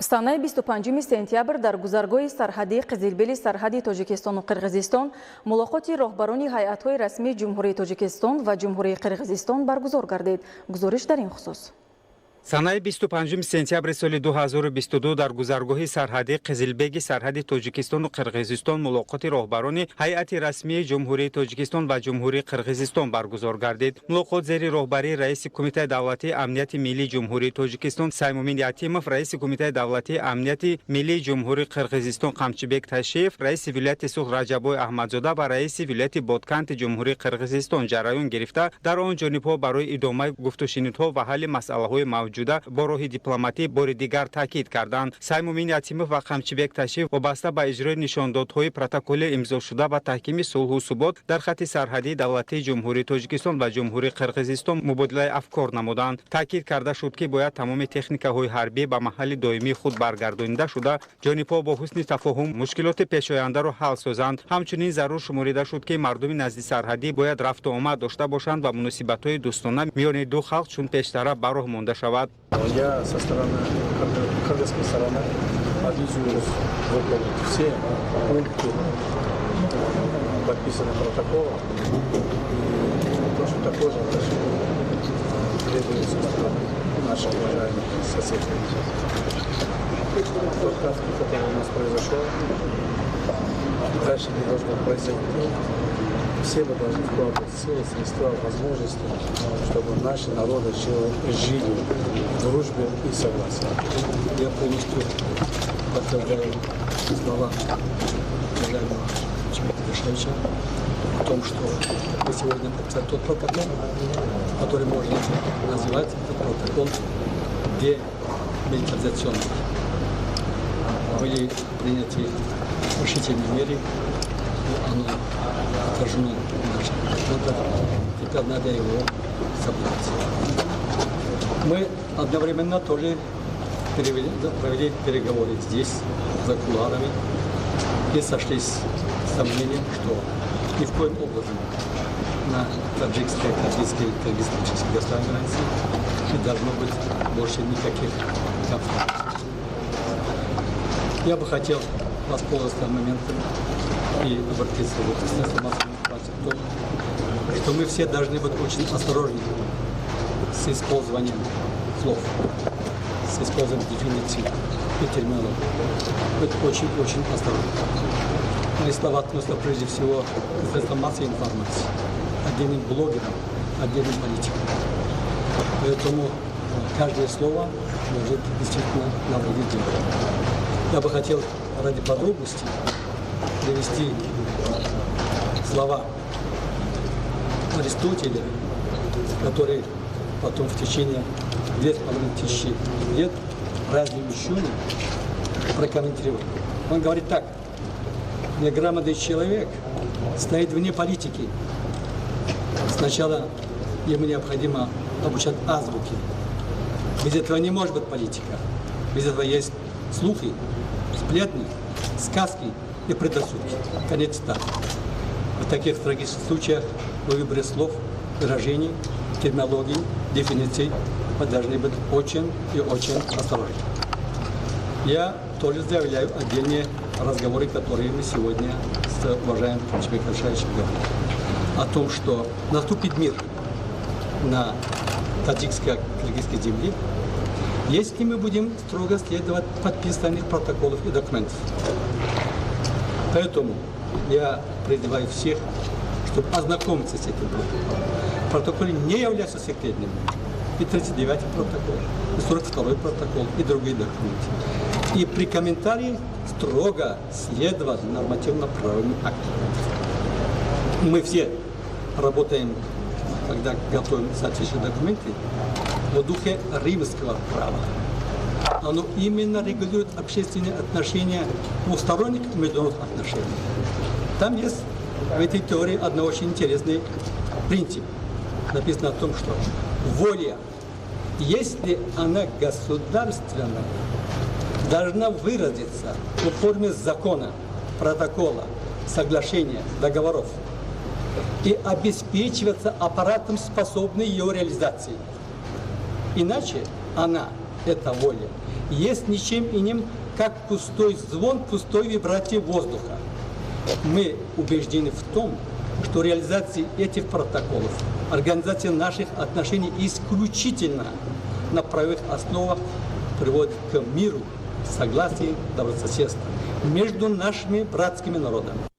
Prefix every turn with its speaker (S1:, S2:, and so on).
S1: Санаи 25 сентябр дар гузаргоҳи сарҳадии Қизилбели сарҳади Тоҷикистону Қирғизистон мулоқоти роҳбарони ҳайатҳои расмии Ҷумҳурии Тоҷикистон ва Ҷумҳурии Қирғизистон баргузор гардид. Гузориш дар ин хусус.
S2: Санаи 25 сентябри соли 2022 дар гузаргоҳи сарҳадии Қизилбеги сарҳади Тоҷикистону Қирғизистон мулоқоти роҳбарони ҳайати расмии Ҷумҳурии Тоҷикистон ва Ҷумҳурии Қирғизистон баргузор гардид. Мулоқот зери роҳбарии раиси Кумитаи давлатии амнияти миллии Ҷумҳурии Тоҷикистон Саймумин Ятимов, раиси Кумитаи давлатии амнияти миллии Ҷумҳурии Қирғизистон Қамчибек Ташиев, раиси вилояти Суғд Раҷаббой Аҳмадзода ва раиси вилояти Ботканти Ҷумҳурии Қирғизистон ҷараён гирифта, дар он ҷонибҳо барои идомаи гуфтушунидҳо ва ҳалли масъалаҳои мавҷуда бо роҳи дипломатӣ бори дигар таъкид карданд. Саймумин Ятимов ва Қамчибек Ташиев вобаста ба иҷрои нишондодҳои протоколи имзошуда ва таҳкими сулҳу субот дар хатти сарҳадии давлатии Ҷумҳурии Тоҷикистон ва Ҷумҳурии Қирғизистон мубодилаи афкор намуданд. Таъкид карда шуд, ки бояд тамоми техникаҳои ҳарбӣ ба маҳалли доимии худ баргардонида шуда, ҷонибҳо бо ҳусни тафоҳум мушкилоти пешояндаро ҳал созанд. Ҳамчунин зарур шуморида шуд, ки мардуми наздисарҳадӣ бояд рафту омад дошта бошанд ва муносибатҳои дӯстона миёни ду халқ чун пештара ба роҳ монда шавад.
S3: Я со стороны кыргызской стороны обязуюсь выполнить все пункты подписанных протоколов. И точно такое же отношение требуется со стороны наших уважаемых соседей. Тот конфликт, который у нас произошел, дальше не должно произойти. Все мы должны вкладывать силы, средства, возможности, чтобы наши народы жили в дружбе и согласии.
S4: Я полностью подтверждаю слова уважаемого Камчыбека Ташиевича о том, что мы сегодня подписали тот протокол, который можно называть это протокол демилитаризационный. Были приняты решительные меры, и оно отражено в наших документах. Теперь надо его соблюдать. Мы одновременно тоже провели переговоры здесь, за кулуарами, и сошлись с мнением, что ни в коем образом на таджикской, киргизской, киргизско-таджикской государственной границе не должно быть больше никаких конфликтов. Я бы хотел воспользоваться моментом и обратиться к средствам массовой информации в том, что мы все должны быть очень осторожны с использованием слов, с использованием дефиниций и терминологии. Быть очень-очень осторожны. Мои слова относятся прежде всего к средствам массовой информации, отдельным блогерам, отдельным политикам. Поэтому каждое слово может действительно навредить делу. Я бы хотел ради подробности привести слова Аристотеля, который потом в течение 2500 лет разные ученые прокомментировали. Он говорит так: неграмотный человек стоит вне политики. Сначала ему необходимо обучать азбуке. Без этого не может быть политика. Без этого есть слухи, сплетни, сказки и предрассудки. Конец цитаты. В таких трагических случаях в выборе слов, выражений, терминологии, дефиниций мы должны быть очень и очень осторожны. Я тоже заявляю отдельные разговоры, которые мы сегодня с уважаемым Камчыбеком Ташиевичем говорили, о том, что наступит мир на таджикско-киргизской земле, если мы будем строго следовать подписанных протоколов и документов. Поэтому я призываю всех, чтобы ознакомиться с этим протоколом. Протоколы не являются секретными. И 39-й протокол, и 42-й протокол, и другие документы. И при комментарии строго следовать нормативно-правовым актам. Мы все работаем, когда готовим соответствующие документы, в духе римского права. Оно именно регулирует общественные отношения двусторонних и международных отношений. Там есть в этой теории одно очень интересный принцип. Написано о том, что воля, если она государственная, должна выразиться в форме закона, протокола, соглашения, договоров и обеспечиваться аппаратом, способным ее реализации. Иначе она, эта воля, Есть ничем иным, как пустой звон пустой вибрации воздуха. Мы убеждены в том, что реализация этих протоколов, организация наших отношений исключительно на правовых основах приводит к миру, согласию, добрососедству между нашими братскими народами.